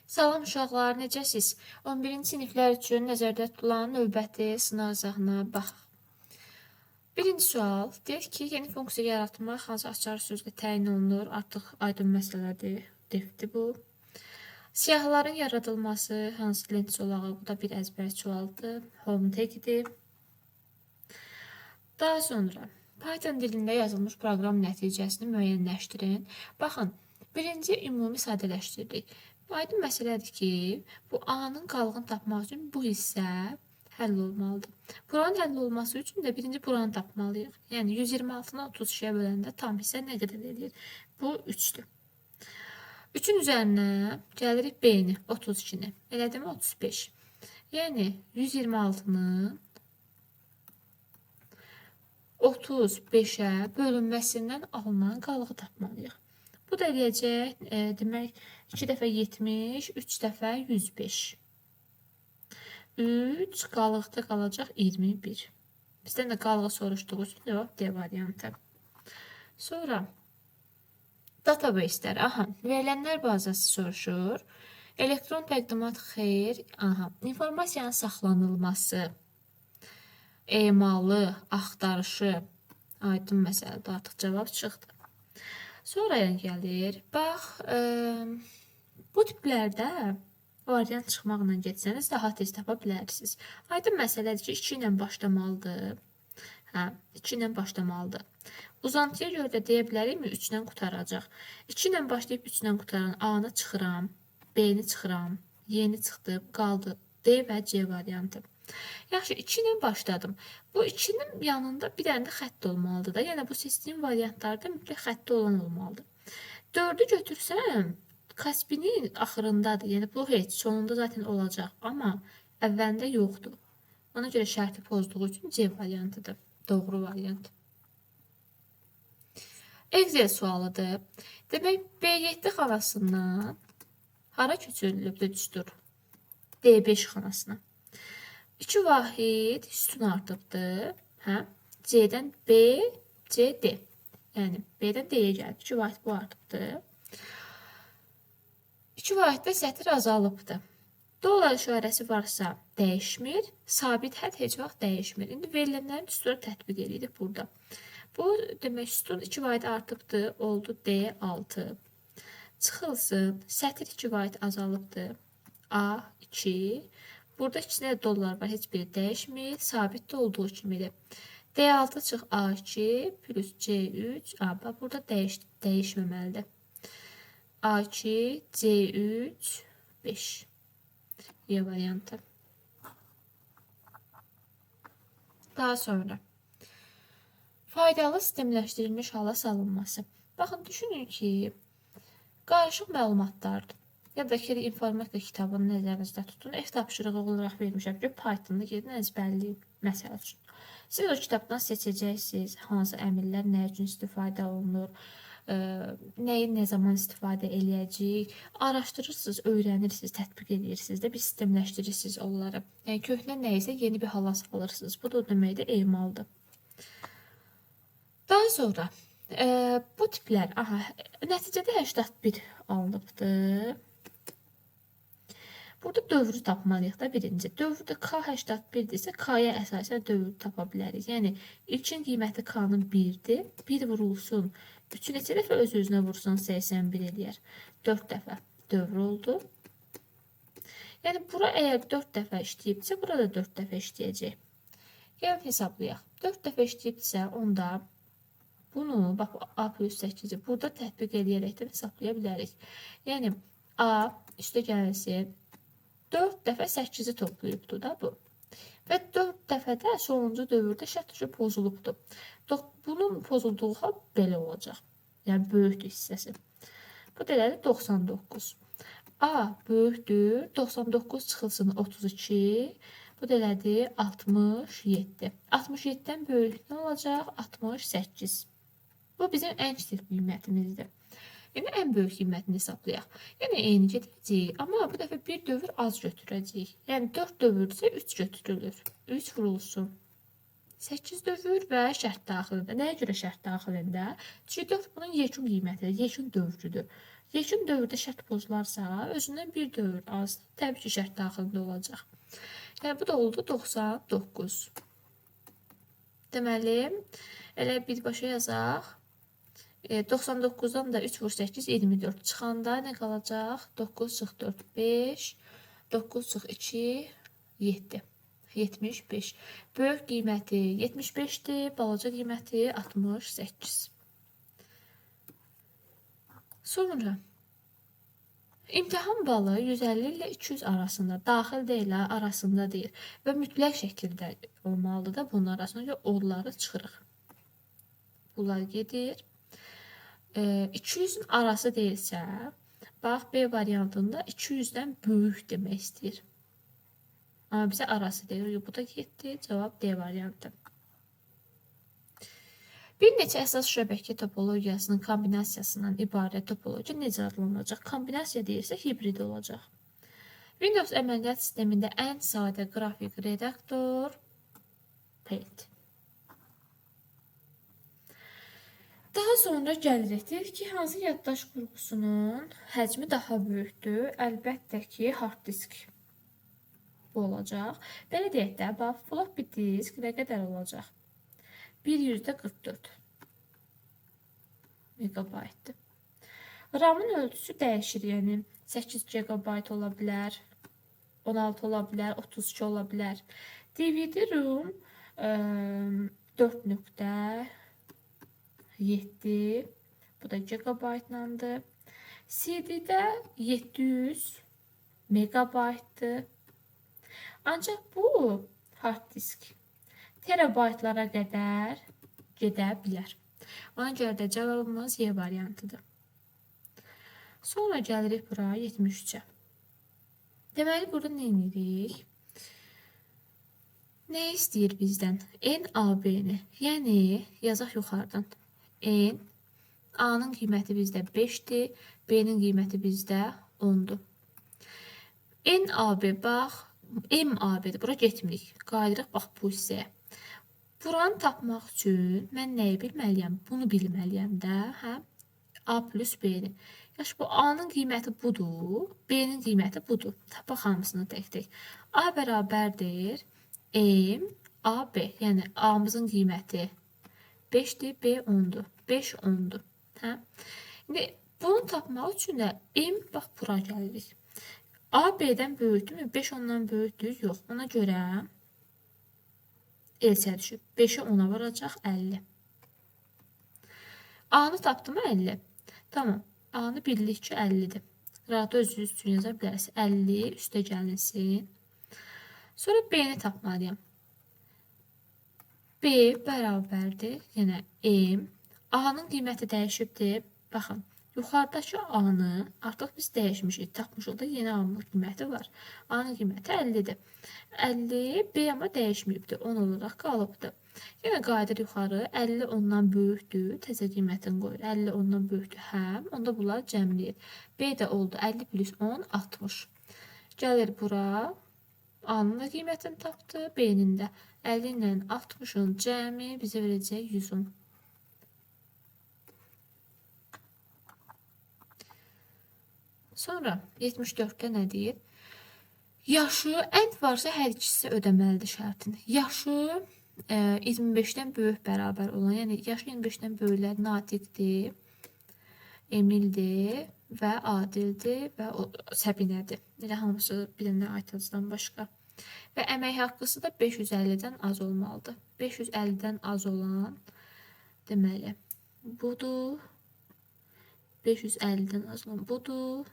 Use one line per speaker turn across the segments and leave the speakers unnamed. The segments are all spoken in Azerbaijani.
Salam uşaqlar, necəsiz? 11-ci siniflər üçün nəzərdə tutulan növbəti sınaq izahına baxaq. Birinci sual deyir ki, yeni funksiya yaratmaq hansı açar sözlə təyin olunur? Artıq aydın məsələdir, defdir bu. Siyahıların yaradılması hansı lent zolağı? Bu da bir əzbər sualdır. Home tag-dir. Daha sonra Python dilində yazılmış proqram nəticəsini müəyyənləşdirin. Baxın, birinci ümumi sadələşdirdik. Aydın məsələdir ki, bu A-nın qalığını tapmaq üçün bu hissə həll olmalıdır. Buranın həll olması üçün də birinci buranı tapmalıyıq. Yəni 126-nı 32-yə böləndə tam hissə nə qədər eləyir? Bu 3-dür. 3-ün üzərinə gəlirik B-ni, 32-ni. Elədimi 35. Yəni 126-nın 35-ə bölünməsindən alınan qalığı tapmalıyıq. Bu da eləyəcək, demək 2 dəfə 70, 3 dəfə 105. 3 qalıqda qalacaq 21. Bizdən də qalığı soruşduğu üçün cavab D variantı. Sonra database-lər, aha, verilənlər bazası soruşur. Elektron təqdimat xeyr, aha, informasiyanın saxlanılması, emalı, axtarışı, aydın məsələdir, artıq cavab çıxdı. Sonra gəlir, bax, bu tiplərdə variant çıxmaqla getsəniz daha tez tapa bilərsiniz. Aydın məsələdir ki, 2 ilə başlamalıdır. Hə, 2 ilə başlamalıdır. Uzantıya görə də deyə bilərikmi 3 ilə qurtaracaq. 2 ilə başlayıb 3 ilə qurtaran A-nı çıxıram, B-ni çıxıram, Y-ni çıxdı, qaldı D və C variantı. Yaxşı, 2 ilə başladım. Bu 2-nin yanında bir dənə də xətt olmalıdır da. Yəni bu seçdiyim variantlarda mütləq xətti olan olmalıdır. 4-ü götürsəm, Kaspinin axırındadır. Yəni bu heç sonunda zaten olacaq, amma əvvəlində yoxdur. Ona görə şərti pozduğu üçün C variantıdır. Doğru variant. Excel sualıdır. Demək, B7 xanasından hara köçürülübdür düstur? D5 xanasına. 2 vahid sütun artıbdır. Hə? C-dən B, C, D. Yəni B-dən D-yə gəldi. 2 vahid bu artıbdır. 2 vahiddə sətir azalıbdır. Dollar işarəsi varsa dəyişmir. Sabit hədd heç vaxt dəyişmir. İndi verilənləri düstura tətbiq edirik burada. Bu demək sütun 2 vahid artıbdır. Oldu D6. Çıxılsın. Sətir 2 vahid azalıbdır. A2. Burada ikisinə də dollar var. Heç biri dəyişmir. Sabit də olduğu kimidir. D6 çıx A2 plus C3. A, bax, burada dəyişməməlidir. A2, C3, 5. Y variantı. Daha sonra faydalı sistemləşdirilmiş hala salınması. Baxın, düşünün ki, qarışıq məlumatlardır. Ya da ki, informatika kitabını nəzərinizdə tutun. Ev tapşırığı olaraq vermişəm ki, Python-da gedin əzbərləyin, məsəl üçün. Siz o kitabdan seçəcəksiniz, hansı əmrlər nə üçün istifadə olunur, nəyi nə zaman istifadə eləyəcəyik. Araşdırırsınız, öyrənirsiniz, tətbiq edirsiniz də, bir sistemləşdirirsiniz onları. Yəni, köhnə nə isə yeni bir hala salırsınız. Bu da o deməkdir, emaldır. Daha sonra bu tiplər, aha, nəticədə 81 alınıbdır. Burada dövrü tapmalıyıq da birinci. Dövrdə K 81-dirsə, K-ya əsasən dövrü tapa bilərik. Yəni, ilkin qiyməti K-nın 1-dir. 1 vurulsun. 3-ü neçə dəfə öz-özünə vursan 81 eləyər. 4 dəfə dövr oldu. Yəni, bura əgər 4 dəfə işləyibsə, burada 4 dəfə işləyəcək. Gəlin hesablayaq. 4 dəfə işləyibsə, onda bunu, bax, A plus 8-i burada tətbiq eləyərək də hesablaya bilərik. Yəni, A üstə gəlsin. 4 dəfə 8-i toplayıbdır da bu. Və 4 dəfə də sonuncu dövrdə şərt düşüb pozulubdur. Bunun pozulduğu hal belə olacaq. Yəni, böyükdür hissəsi. Bu da elədir 99. A böyükdür. 99 çıxılsın 32. Bu da elədir 67. 67-dən böyük nə olacaq? 68. Bu bizim ən kiçik qiymətimizdir. Yəni, ən böyük qiymətini hesablayaq. Yəni, eyni gedəcəyik. Amma bu dəfə bir dövr az götürəcəyik. Yəni, 4 dövrdürsə 3 götürülür. 3 vurulsun. 8 dövr və şərt daxilində. Nəyə görə şərt daxilində? Çünki 4 bunun yekun qiymətidir, yekun dövrüdür. Yekun dövrdə şərt pozularsa, özündən bir dövr az, təbii ki, şərt daxilində olacaq. Yəni, bu da oldu 99. Deməli, elə birbaşa yazaq. 99-dan da 3 vur 8, 24 çıxanda nə qalacaq? 9 çıx 4, 5, 9 çıx 2, 7. 75. Böyük qiyməti 75-dir, balaca qiyməti 68. Sonra imtahan balı 150 ilə 200 arasında, daxil deyil, arasında deyil və mütləq şəkildə olmalıdır da bunun arasına görə onları çıxırıq. Bunlar gedir. 200-ün arası deyilsə, bax B variantında 200-dən böyük demək istəyir. Amma bizə arası deyir. Bu da getdi. Cavab D variantı. Bir neçə əsas şəbəkə topologiyasının kombinasiyasından ibarət topologiya necə adlanacaq? Kombinasiya deyilsə hibrid olacaq. Windows əməliyyat sistemində ən sadə qrafik redaktor Paint. Daha sonra gəlirik. Deyir ki, hansı yaddaş qurğusunun həcmi daha böyükdür? Əlbəttə ki, hard disk bu olacaq. Belə deyək də, bax, floppy disk nə qədər olacaq? 1,44 megabaytdır. RAM-ın ölçüsü dəyişir, yəni 8 GB ola bilər, 16 ola bilər, 32 ola bilər. DVD-ROM 4.7, bu da gigabaytlandır. CD-də 700 megabaytdır. Ancaq bu hard disk terabaytlara qədər gedə bilər. Ona görə də cavabımız Y variantıdır. Sonra gəlirik bura 73-ə. Deməli, burada nə edirik? Nə istəyir bizdən? N, A, B-ni. Yəni, yazaq yuxarıdan. N, A-nın qiyməti bizdə 5-dir, B-nin qiyməti bizdə 10-dur. N, A, B, bax, M, A, B-dir. Bura getmirik. Qayıdırıq, bax, bu hissəyə. Buranı tapmaq üçün mən nəyi bilməliyəm? Bunu bilməliyəm də, hə? A plus B-ni. Yaxşı, bu A-nın qiyməti budur, B-nin qiyməti budur. Tapaq hamısını tək-tək. A bərabərdir M, A, B. Yəni, A-mızın qiyməti 5-dir, B 10-dur. 5 10-dur. Hə? İndi bunu tapmaq üçün də M, bax, bura gəlirik. A, B-dən böyükdürmü? 5 ondan böyükdür? Yox. Ona görə elçə düşüb. 5-i 10-a vuracaq 50. A-nı tapdım 50. Tamam. A-nı bildik ki 50-dir. Rahat özünüz üçün yaza bilərsiniz. 50 üstə gəlinsin. Sonra B-ni tapmalıyam. B bərabərdir. Yəni M. A-nın qiyməti dəyişibdir. Baxın, yuxarıdakı A-nı artıq biz dəyişmişik. Tapmışıq da yeni A-nın qiyməti var. A-nın qiyməti 50-dir. 50, B amma dəyişməyibdir. 10 olaraq qalıbdır. Yenə qayıdır yuxarı. 50 ondan böyükdür. Təzə qiymətini qoyur. 50 ondan böyükdür. Həm. Onda bunlar cəmləyir. B də oldu. 50 plus 10, 60. Gəlir bura. A-nın da qiymətini tapdı. B-nin də. 50 ilə 60-ın cəmi bizə verəcək 110. Sonra 74-də nə deyir? Yaşı ən varsa hər ikisi ödəməlidir şərtini. Yaşı 25-dən böyük bərabər olan, yəni yaşı 25-dən böyüklər Natiqdir, Emildir və Adildir və Səbinədir. Elə hamısı bir dənə Aytacdan başqa. Və əmək haqqısı da 550-dən az olmalıdır. 550-dən az olan, deməli, budur. 550-dən az olan budur,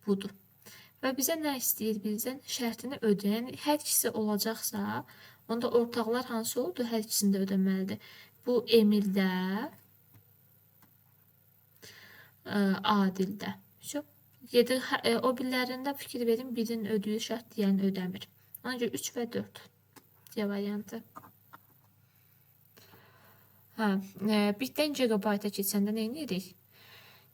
budur. Və bizə nə istəyir bizdən? Şərtini ödəyən. Yəni, hər ikisi olacaqsa, onda ortaqlar hansı oldu? Hər ikisini də ödəməlidir. Bu Emildə, Adildə. Gedir, o birilərində fikir verin, birinin ödəyir şərt, digərini ödəmir. Ona görə 3 və 4 C variantı. Bitdən gigabayta keçəndə nə edirik?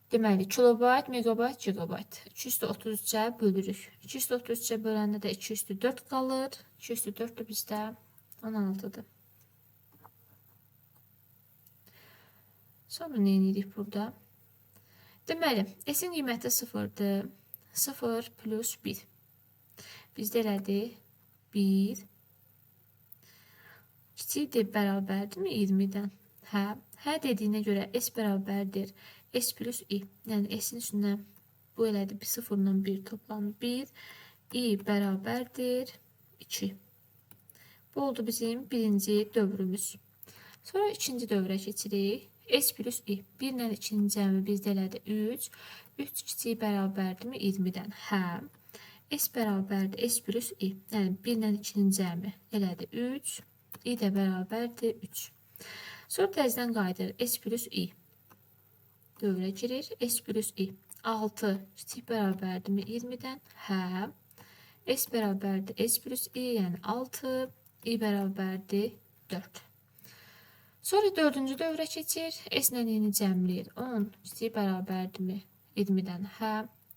Deməli, kilobayt, megabayt, gigabayt. 233-ə bölürük. 233-ə böləndə də 2 üstü 4 qalır. 2 üstü 4 də bizdə 16-dır. Sonra nə edirik burada? Deməli, S-in qiyməti 0-dır. 0 plus 1. Bizdə elədi 1. Kiçikdir, bərabərdirmi 20-dən? Hə. Hə dediyinə görə S bərabərdir. S plus I. Yəni, S-in üstünə bu elədi 0 ilə 1 toplamı 1. I bərabərdir 2. Bu oldu bizim birinci dövrümüz. Sonra ikinci dövrə keçirik. S plus I. 1 ilə 2-nin cəmi bizdə elədi 3. 3 kiçik bərabərdirmi 20-dən? Hə. S bərabərdir S plus I. Yəni 1 ilə 2-nin cəmi elədi 3. I də bərabərdir 3. Sonra təzədən qayıdır. S plus I. Dövrə girir. S plus I. 6 kiçik bərabərdirmi 20-dən? Hə. S bərabərdir S plus I, yəni 6. I bərabərdir 4. Sonra dördüncü dövrə keçir. S ilə I-ni cəmləyir. 10 kiçik bərabərdirmi 20-dən? Hə.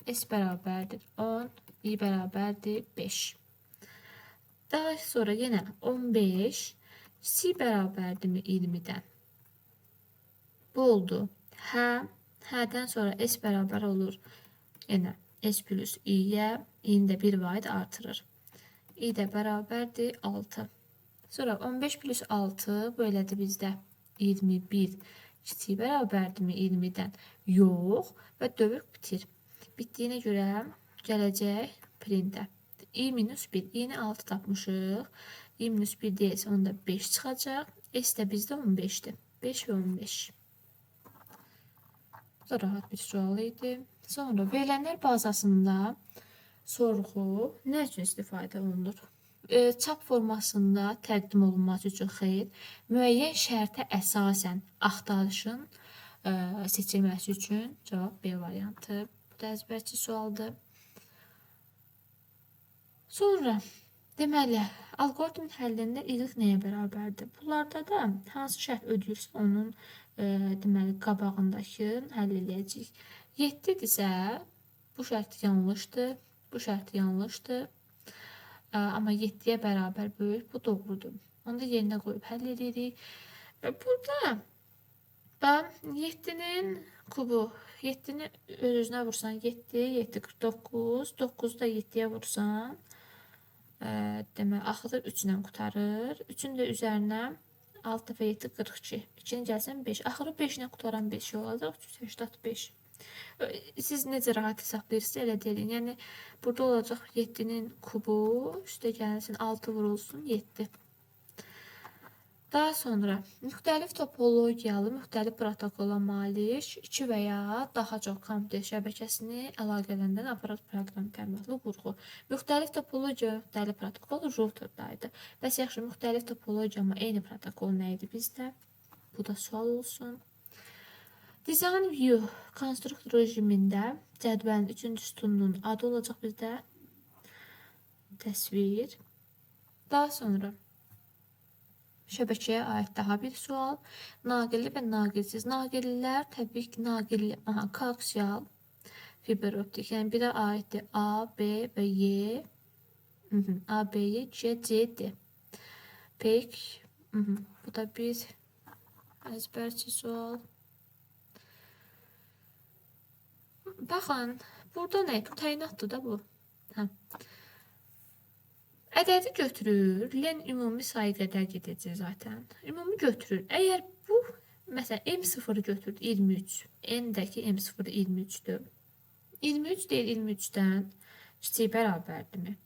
S bərabərdir 10. I bərabərdir 5. Daha sonra yenə 15 kiçik bərabərdirmi 20-dən? Bu oldu. Hə. Hədən sonra S bərabər olur. Yenə S plus I-yə. I-ni də 1 vahid artırır. I də bərabərdir 6. Sonra 15 plus 6 bu elədi bizdə 21. Kiçik bərabərdirmi 20-dən? Yox. Və dövr bitir. Bitdiyinə görə gələcək printə. I minus 1. I-ni 6 tapmışıq. I minus 1 deyilsə onda 5 çıxacaq. S də bizdə 15-dir. 5 və 15. Bu da rahat bir sual idi. Sonra verilənlər bazasında sorğu nə üçün istifadə olunur? Çap formasında təqdim olunması üçün xeyr, müəyyən şərtə əsasən axtarışın seçilməsi üçün cavab B variantı. Bu da əzbərçi sualdır. Sonra deməli, alqoritmin həllində y nəyə bərabərdir? Bunlarda da hansı şərt ödəyirsə onun deməli qabağındakı həll eləyəcəyik. 7-dirsə bu şərt yanlışdır, bu şərt yanlışdır. Amma 7-yə bərabər böyük, bu doğrudur. Onu da yerinə qoyub həll edirik. Və burada bax 7-nin kubu, 7-ni öz-özünə vursan 7, 7 49, 9-u da 7-yə vursan, demək axırı 3 ilə qurtarır. 3-ün də üzərinə 6 dəfə 7 42. 2-ni gəlsən 5. Axırı 5 ilə qurtaran bir şey olacaq. 385. Siz necə rahat hesablayırsınız, elə deyin. Yəni burada olacaq 7-nin kubu, üstə gəlsin 6 vurulsun 7. Daha sonra müxtəlif topologiyalı, müxtəlif protokola malik 2 və ya daha çox kompüter şəbəkəsini əlaqələndirən aparat proqram təminatlı qurğu. Müxtəlif topologiya və müxtəlif protokol routerdaydı. Bəs yaxşı, müxtəlif topologiya amma eyni protokol nə idi bizdə? Bu da sual olsun. Design View konstruktor rejimində cədvəlin 3-cü sütununun adı olacaq bizdə təsvir. Daha sonra şəbəkəyə aid daha bir sual. Naqilli və naqilsiz. Naqillilər təbii ki, naqilli, aha, koaksial, fiber optik. Yəni birə aiddir A, B və Y. A, B, Y, C, C, D. Pek, bu da bir əzbərçi sual. Baxın, burada nə? Bu təyinatdır da bu. Hə. Ədədi götürür. Len ümumi sayı qədər gedəcək zaten. Ümumi götürür. Əgər bu, məsələn, M0-ı götürdü 23. N-dəki M0 23-dür. 23 deyil 23-dən kiçik bərabərdirmi?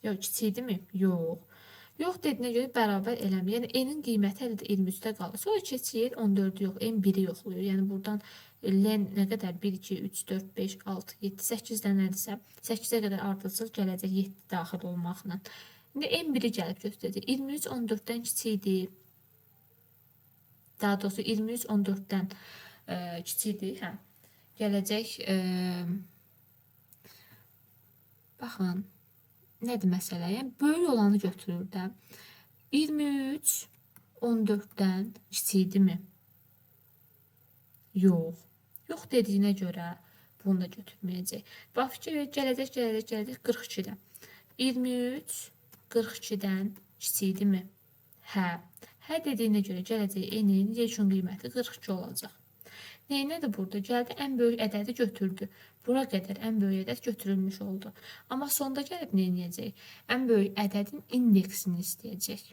Yox, kiçikdirmi? Yox. Yox dediyinə görə bərabər eləmir. Yəni, N-in qiyməti hələ də 23-də qalır. Sonra keçir 14-ü yox, M1-i yoxlayır. Yəni, buradan len nə qədər? 1, 2, 3, 4, 5, 6, 7, 8 dənədirsə, 8-ə qədər artırılsa gələcək 7 daxil olmaqla. İndi M1-i gəlib göstərəcək. 23 14-dən kiçikdir. Daha doğrusu 23 14-dən kiçikdir. Hə. Gələcək, baxın, nədir məsələ? Yəni, böyük olanı götürür də. 23 14-dən kiçikdirmi? Yox. Yox dediyinə görə bunu da götürməyəcək. Bax, fikir ver, gələcək, gələcək, gələcək 42-də. 23 42-dən kiçikdirmi? Hə. Hə dediyinə görə gələcək n-in yekun qiyməti 42 olacaq. Neynədir burada? Gəldi ən böyük ədədi götürdü. Bura qədər ən böyük ədəd götürülmüş oldu. Amma sonda gəlib neynəyəcək? Ən böyük ədədin indeksini istəyəcək.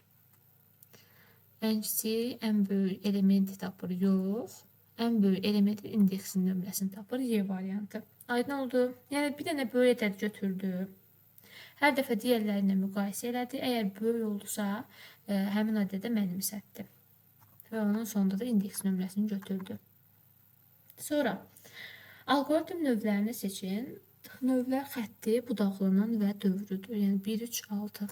Ən kiçik, ən böyük elementi tapır. Yox. Ən böyük elementin indeksinin nömrəsini tapır. Y variantı. Aydın oldu. Yəni bir dənə böyük ədəd götürdü. Hər dəfə digərləri ilə müqayisə elədi. Əgər böyük oldusa, həmin ədədə mənimsətdi. Və onun sonunda da indeks nömrəsini götürdü. Sonra alqoritm növlərini seçin. Növlər xətti, budaqlanan və dövrüdür. Yəni 1, 3, 6.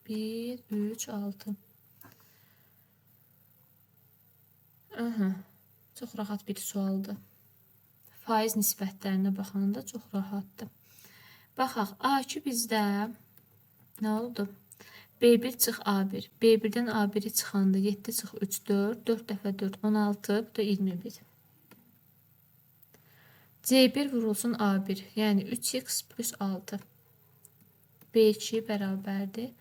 1, 3, 6. Aha, çox rahat bir sualdır. Faiz nisbətlərinə baxanda çox rahatdır. Baxaq, A2 bizdə nə oldu? B1 çıx A1. B1-dən A1-i çıxanda 7 çıx 3, 4. 4 dəfə 4, 16. Bu da 21. C1 vurulsun A1. Yəni 3x plus 6. B2 bərabərdir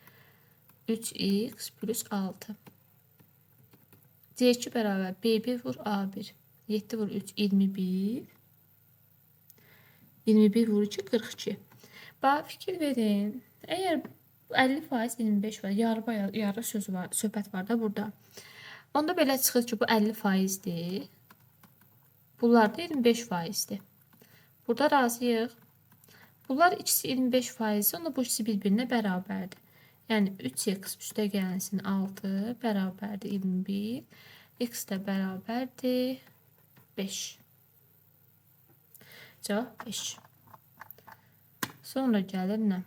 3x plus 6. C2 bərabər B1 vur A1. 7 vur 3, 21. 21 vur 2, 42. Bax, fikir verin. Əgər 50%, 25%, yarı söz var, söhbət var da burada. Onda belə çıxır ki, bu 50%-dir. Bunlar da 25%-dir. Burada razıyıq. Bunlar ikisi 25%-dir, onda bu ikisi bir-birinə bərabərdir. Yəni 3x üstə gəlsin 6 bərabərdir 21. X də bərabərdir 5. Cavab 5. Sonra gəlir nə?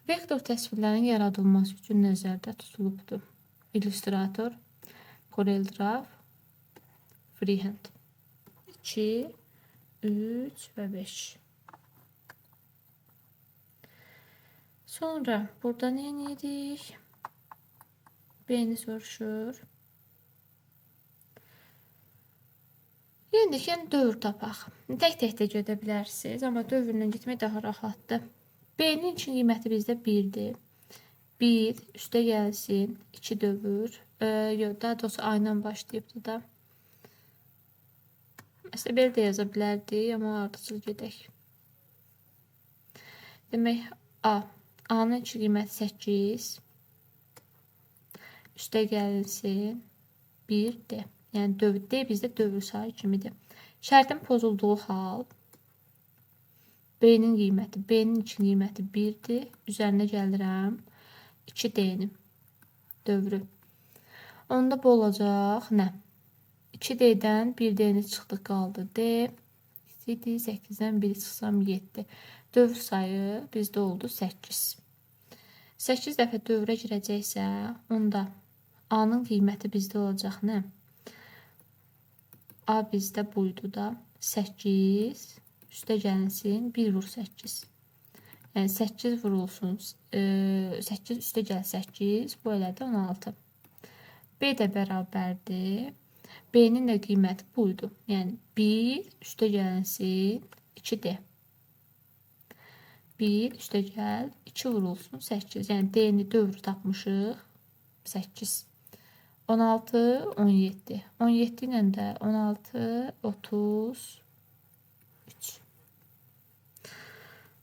Vektor təsvirlərinin yaradılması üçün nəzərdə tutulubdur. Illustrator, CorelDRAW, Freehand. 2, 3 və 5. Sonra burada nə edirik? B-ni soruşur. Yenə yəni dövr tapaq. Tək-tək də gedə bilərsiniz, amma dövrlə getmək daha rahatdır. B-nin ilkin qiyməti bizdə 1-dir. 1 üstə gəlsin, 2 dövr. Yox, daha doğrusu A ilə başlayıbdı da. Məsələn, belə də yaza bilərdik, amma ardıcıl gedək. Demək, A. A-nın ilkin qiyməti 8. Üstə gəlinsin 1D. Yəni, dövr, D bizdə dövr sayı kimidir. Şərtin pozulduğu hal B-nin qiyməti, B-nin ilkin qiyməti 1-dir. Üzərinə gəlirəm 2D-nin dövrü. Onda bu olacaq nə? 2D-dən 1D-ni çıxdı, qaldı D. 2 idi, 8-dən 1 çıxsam 7. Dövr sayı bizdə oldu 8. 8 dəfə dövrə girəcəksə, onda A-nın qiyməti bizdə olacaq nə? A bizdə buydu da. 8 üstə gəlinsin 1 vur 8. Yəni 8 vurulsun, 8 üstə gəl 8, bu elədi 16. B də bərabərdir. B-nin də qiyməti buydu. Yəni 1 üstə gəlinsin 2D. 1 üstə gəl 2 vurulsun 8. Yəni D-ni dövr tapmışıq 8. 16, 17. 17 ilə də 16, 33.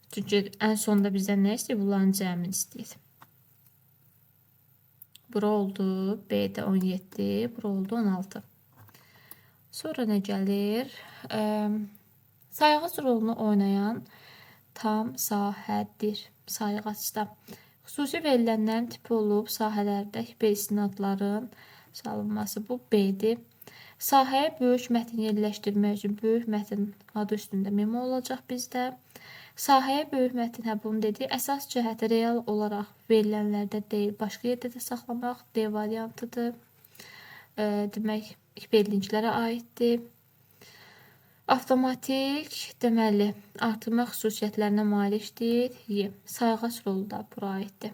Çünki ən sonda bizdən nə istəyir? Bunların cəmini istəyir. Bura oldu B-də 17, bura oldu 16. Sonra nə gəlir? Sayğac rolunu oynayan tam sahədir. Sayğacda. Xüsusi verilənlərin tipi olub sahələrdə hiperistinadların salınması. Bu B-dir. Sahəyə böyük mətn yerləşdirmək üçün böyük mətn adı üstündə memo olacaq bizdə. Sahəyə böyük mətn, hə bunu dedik. Əsas cəhəti real olaraq verilənlərdə deyil, başqa yerdə də saxlamaq D variantıdır. Demək, hiperlinklərə aiddir. Avtomatik, deməli, artırma xüsusiyyətlərinə malikdir. Y. Sayğac rolu da bura aiddir.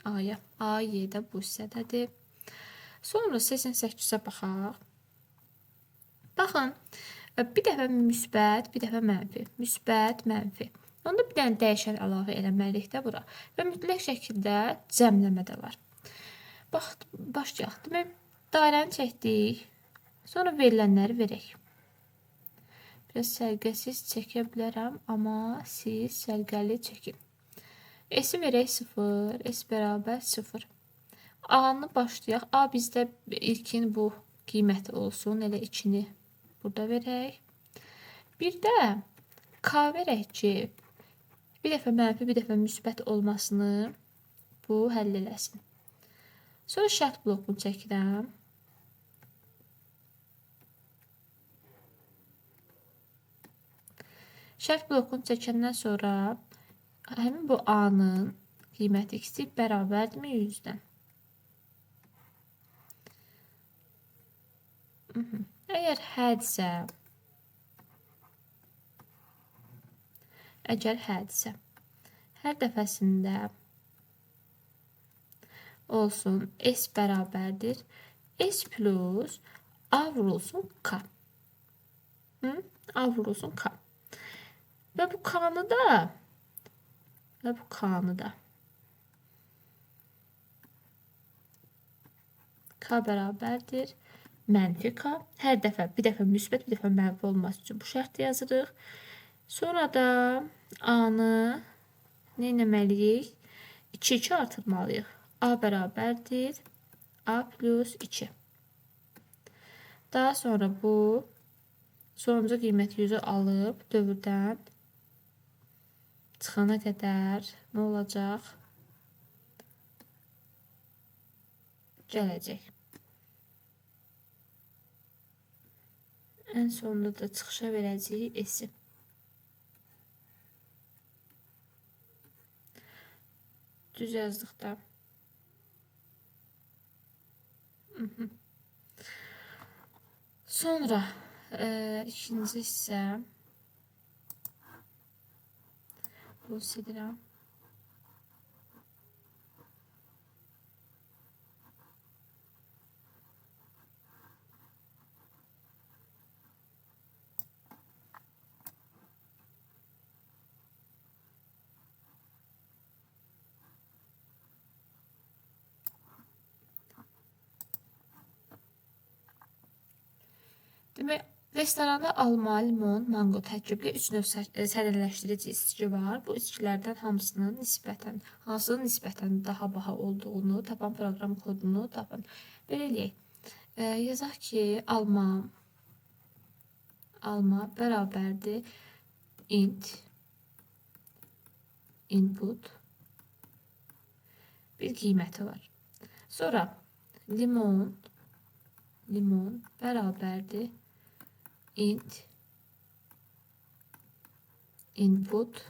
A-ya. A, Y də bu hissədədir. Sonra 88-ə baxaq. Baxın, bir dəfə müsbət, bir dəfə mənfi. Müsbət, mənfi. Onda bir dənə dəyişən əlavə eləməliyik də bura. Və mütləq şəkildə cəmləmə də var. Bax, başlayaq. Demək, Dairəni çəkdik. Sonra verilənləri verək. Biraz səliqəsiz çəkə bilərəm, amma siz səliqəli çəkin. S-i verək 0, S bərabər 0. A-nı başlayaq. A bizdə ilkin bu qiyməti olsun. Elə 2-ni burada verək. Bir də K verək ki, bir dəfə mənfi, bir dəfə müsbət olmasını bu həll eləsin. Sonra şərt blokunu çəkirəm. Şərt blokunu çəkəndən sonra həmin bu A-nın qiyməti kiçik bərabərdirmi 100-dən? Əgər hədirsə, hər dəfəsində olsun S bərabərdir S plus A vurulsun K. A vurulsun K. Və bu K-nı da K bərabərdir mənfi K. Hər dəfə bir dəfə müsbət, bir dəfə mənfi olması üçün bu şərti yazırıq. Sonra da A-nı nə etməliyik? 2, 2 artırmalıyıq. A bərabərdir A plus 2. Daha sonra bu sonuncu qiyməti 100-ü alıb dövrdən çıxana qədər nə olacaq? Gələcək. Ən sonunda da çıxışa verəcəyik S-i. Düz yazdıq da. Sonra ikinci hissə bunu silirəm. Demək, restoranda alma, limon, mango tərkibli 3 növ sərinləşdirici içki var. Bu içkilərdən hamısının nisbətən, hansının nisbətən daha baha olduğunu tapan proqram kodunu tapın. Belə eləyək. Yazaq ki, alma bərabərdir int input bir qiyməti var. Sonra limon bərabərdir int input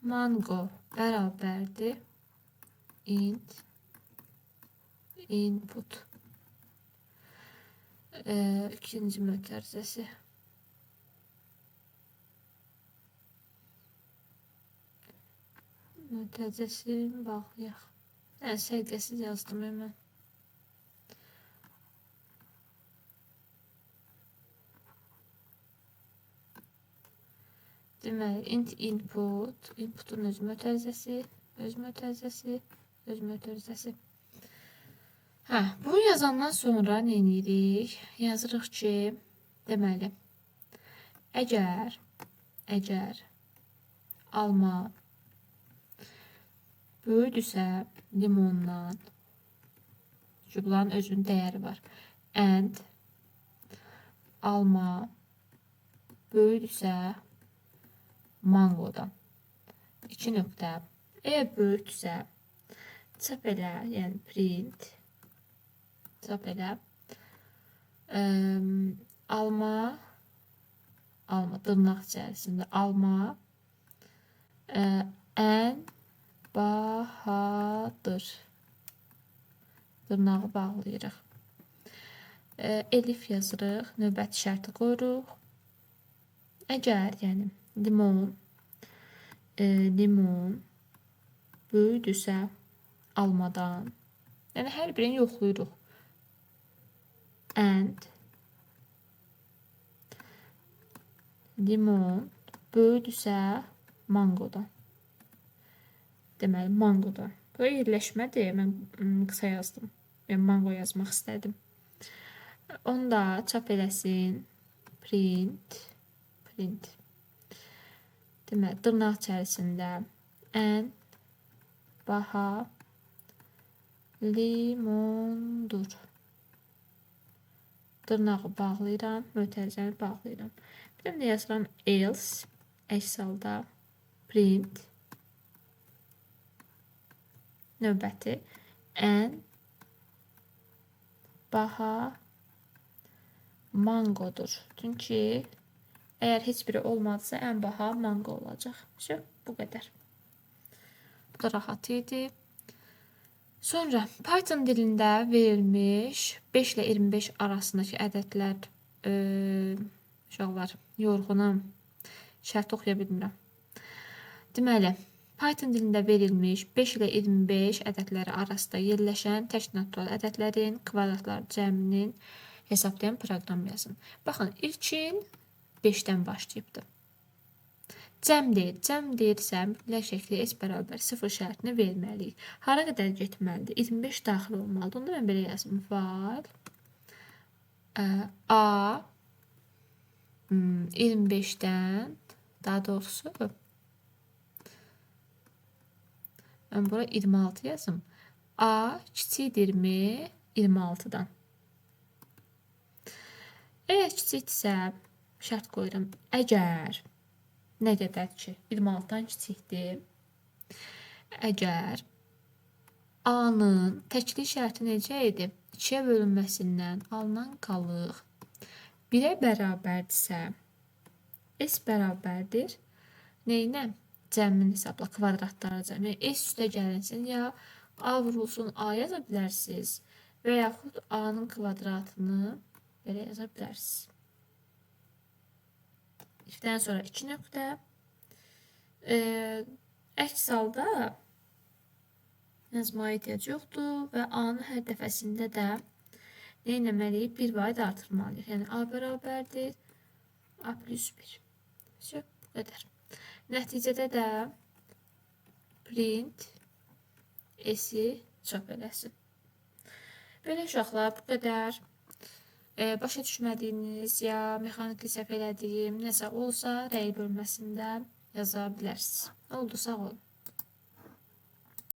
mango bərabərdir int input. İkinci mötərizəsi. Mötərizəsini bağlayaq. Yəni, səliqəsiz yazdım mən. Deməli, int input, inputun öz mötərizəsi, öz mötərizəsi, öz mötərizəsi. Hə, bunu yazandan sonra nə edirik? Yazırıq ki, deməli, əgər alma böyükdürsə limondan, çünki bunların özünün dəyəri var, and alma böyükdürsə mangodan. 2 nöqtə. Əgər böyükdürsə çap elə, yəni print çap elə. Alma dırnaq içərisində alma ən bahadır. Dırnağı bağlayırıq. Elif yazırıq. Növbəti şərti qoyuruq. Əgər, yəni limon böyükdürsə almadan, yəni hər birini yoxlayırıq. And limon böyükdürsə mangodan. Deməli, mangodan. Bu yerləşmədir. Mən qısa yazdım. Yəni mango yazmaq istədim. Onu da çap eləsin. Print. Print. Deməli, dırnaq içərisində ən baha limondur. Dırnağı bağlayıram, mötərizəni bağlayıram. Bir də nə yazıram? Else, əks halda print növbəti ən baha mangodur. Çünki əgər heç biri olmadısa, ən baha mango olacaq. Vəsə, bu qədər. Bu da rahat idi. Sonra Python dilində verilmiş 5 ilə 25 arasındakı ədədlər, uşaqlar, yorğunam, şərt oxuya bilmirəm. Deməli, Python dilində verilmiş 5 ilə 25 ədədləri arasında yerləşən tək natural ədədlərin kvadratlar cəminin hesablayan proqram yazın. Baxın, ilkin 5-dən başlayıbdır. Cəm deyir. Cəm deyirsə, mütləq şəkildə S bərabər 0 şərtini verməliyik. Hara qədər getməlidir? 25 daxil olmalıdır. Onda mən belə yazım. While A 25-dən, daha doğrusu mən bura 26 yazım. A kiçikdirmi 26-dan? Əgər kiçikdirsə, şərt qoyuram. Əgər nə qədər ki 26-dan kiçikdir, əgər A-nın təklik şərti necə idi? 2-yə bölünməsindən alınan qalıq 1-ə bərabərdirsə, S bərabərdir. Neyinə? Cəmini hesabla, kvadratları cəm. Yəni, S üstə gəlinsin, ya A vurulsun A yaza bilərsiniz və yaxud A-nın kvadratını belə yaza bilərsiniz. Ifdən sonra 2 nöqtə. Əks halda yazmağa ehtiyac yoxdur və A-nın hər dəfəsində də nə etməliyik? 1 vahid artırmalıyıq. Yəni, A bərabərdir A plus 1. Vəsə, bu qədər. Nəticədə də print S-i çap eləsin. Belə uşaqlar, bu qədər. Başa düşmədiyiniz ya mexaniki səhv elədiyim nəsə olsa rəy bölməsində yaza bilərsiniz. Oldu, sağ olun.